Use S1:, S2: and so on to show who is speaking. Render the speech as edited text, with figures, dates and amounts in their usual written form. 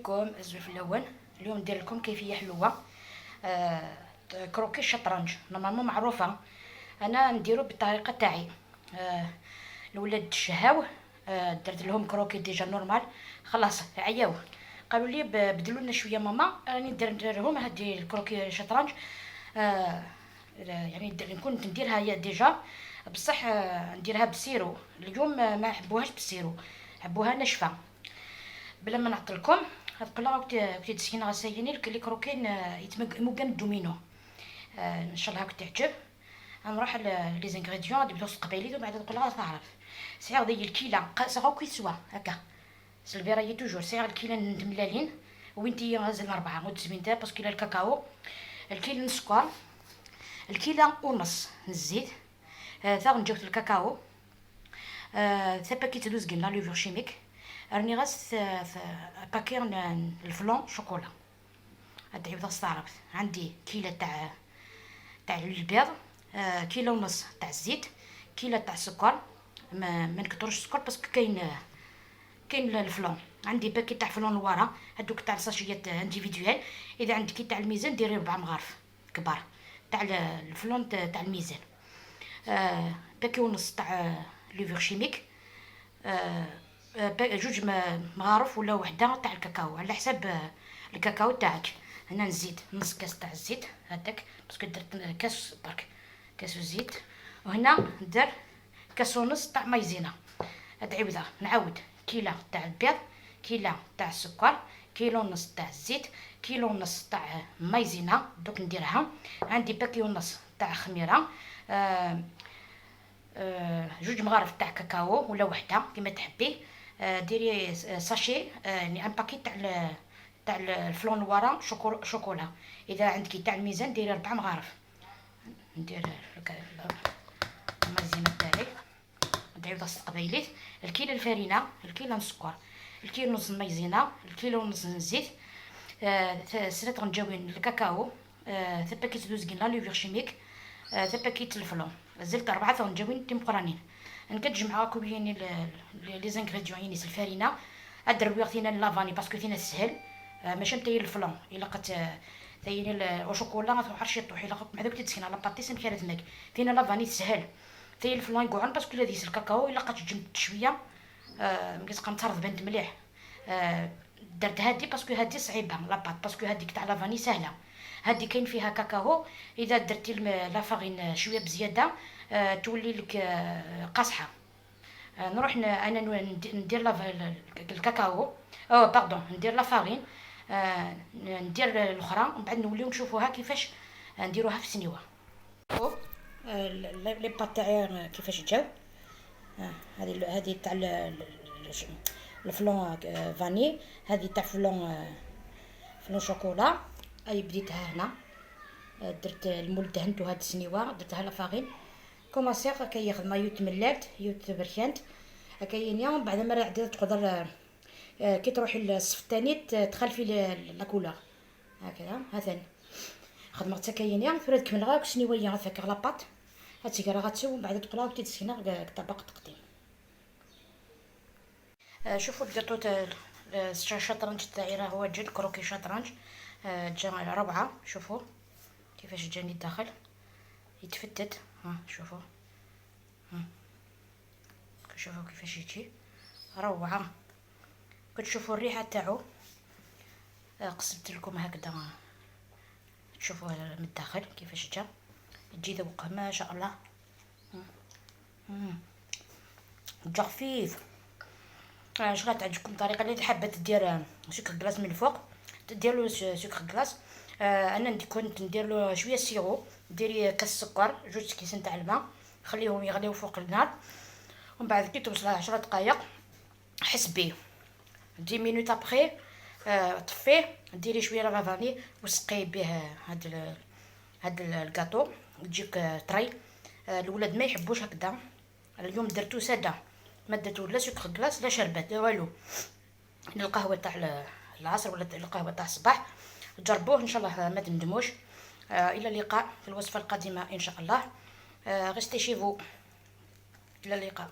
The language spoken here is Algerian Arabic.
S1: عليكم الزلف الاول. اليوم ندير لكم كيفية حلوة croquet الشطرنج، normalement معروفه، انا نديرو بالطريقة تاعي. الولاد شهاو، درت لهم croquet déjà normal، خلاص عياو، قالوا لي بدلوا لنا شوية ماما. راني ندير لهم هادي ال croquet شطرنج، يعني كنت نديرها هي déjà، بصح نديرها بال sirop. اليوم ما حبوهاش بال sirop، حبوها ناشفه. بلا ما نعطلكم، هاد قلا كنت تسكين غاسيني les croquets يتمقن الدومينو. ان شاء الله تعجب. نروح les ingrédients، غادي نبداو القبايلي ومن بعد نقول لها تعرف. سعر ديال الكيله سغا كي سوا هكا سلفيراي toujours سعر الكيله ندملالين وينتي غازل 4 وتسمينتا parce que الكاكاو، الكيلو السكر، الكيله ونص الزيت، ثا الكاكاو، ثا paquet دوزكين la levure chimique، راني غاس paquet ال flan chocolat. هاد عيب استعرفت. عندي كيله تاع البيض، كيلو ونص تاع الزيت، كيله تاع السكر، ما نكثروش السكر parce que كاين ال flan. عندي paquet تاع flan نواره، هادوك تاع الساشيات individuelles. اذا عندك تاع الميزان ديري 4 مغارف كبار تاع ال flan تاع الميزان، paquet ونص تاع levure chimique، 2 مغارف ولا وحده تاع الكاكاو على حساب الكاكاو تاعك. هنا نزيد نص كاس تاع الزيت هذاك parce que درت كاس برك، كاس زيت. وهنا ندير كاس ونص تاع مايزينا. هاد عوده نعاود: كيله تاع البيض، كيله تاع السكر، كيلو ونص تاع الزيت، كيلو ونص تاع مايزينا دوك نديرها. عندي paquet ونص تاع خميره، 2 مغارف تاع كاكاو ولا وحده كما تحبي. ديري sachet، يعني un paquet تاع ال flan نواره شوكولا. اذا عندك تاع الميزان ديري 4 مغارف. ندير المايزينا تاعي ندعيو داس القبايليت، الكيلو الفرينه، الكيلو السكر، الكيلو ونص المايزينا، الكيلو ونص الزيت، سنة غنجاوين الكاكاو، ثا paquet دوزكين la levure chimique، ثا paquet ال flan. زلت 4 غنجاوين تيمقرانين. نكتجمع كوبيني les ingrédients، يعني الفرينة ادرويغ ثينا la vanille parce que ثينا سهل، ماشي نتايا ال flan الا قد تايني au chocolat تروح شي طوح الا مع دوك تسكن la pâte سمكة تماك. ثينا la vanille سهل، تاي ال flan يقعن parce que ديس الكاكاو الا قد تجمد شويه، كتبقى مترض بنت مليح. درت هادي parce que هادي صعيبة la pâte، parce que هاديك تاع la vanille سهله، هادي كاين فيها كاكاو. اذا درتي la farine شوية بزيادة تولي لك قاصحه. نروح انا ندير la الكاكاو، oh pardon، ندير la farine، ندير الاخرى ومن بعد نوليو نشوفوها كيفاش نديروها في السنيوه. les pâtes تاعي كيفاش جاو؟ هذه تاع ال flan vanille، هذه تاع flan chocolat. اي بديتها هنا، درت ال moule، دهنتو هاد السنيوه، درتها la farine، commencer كياخذ ما يوت ملات يوت بركانت هكايا. ومن بعد ما تقدر كي تروحي للصف الثاني تخلفي la couleur هكذا. هذا خدمت كاينه ثورة كمل غا سنيويه غافاك la pâte هادشي كرا غاتسو، ومن بعد تقلاو تسخينه طبق التقديم. شوفوا الكاطو تاع الشطرنج تاعي راه هو جا croquet شطرنج، جا روعه. شوفوا كيفاش جاني الداخل يتفتت. ها شوفوا، ها شوفوا كيفاش يجي روعه. كتشوفوا الريحة تاعو. قسمت لكم هكذا تشوفوا من الداخل كيفاش جا، تجي ذوقه ما شاء الله، جا خفيف. اش غتعجبكم الطريقه. اللي حابة دير sucre glace من الفوق تدير له sucre glace. انا كنت ندير له شوية sirop. ديري كاس سكر، 2 كيسان تاع الماء، خليهم يغليو فوق النار، ومن بعد كي توصل 10 دقائق حسبي 10 minutes après طفيه، ديري شوية la vanille وسقي به هاد الكاطو تجيك طري. الولاد ما يحبوش هكذا. اليوم درتو ساده، ما درتو لا sucre glace لا شربات لا والو. القهوة تاع العصر ولا القهوة تاع الصباح جربوه، ان شاء الله ما تندموش. الى اللقاء في الوصفة القادمة ان شاء الله. Restez chez vous. الى اللقاء.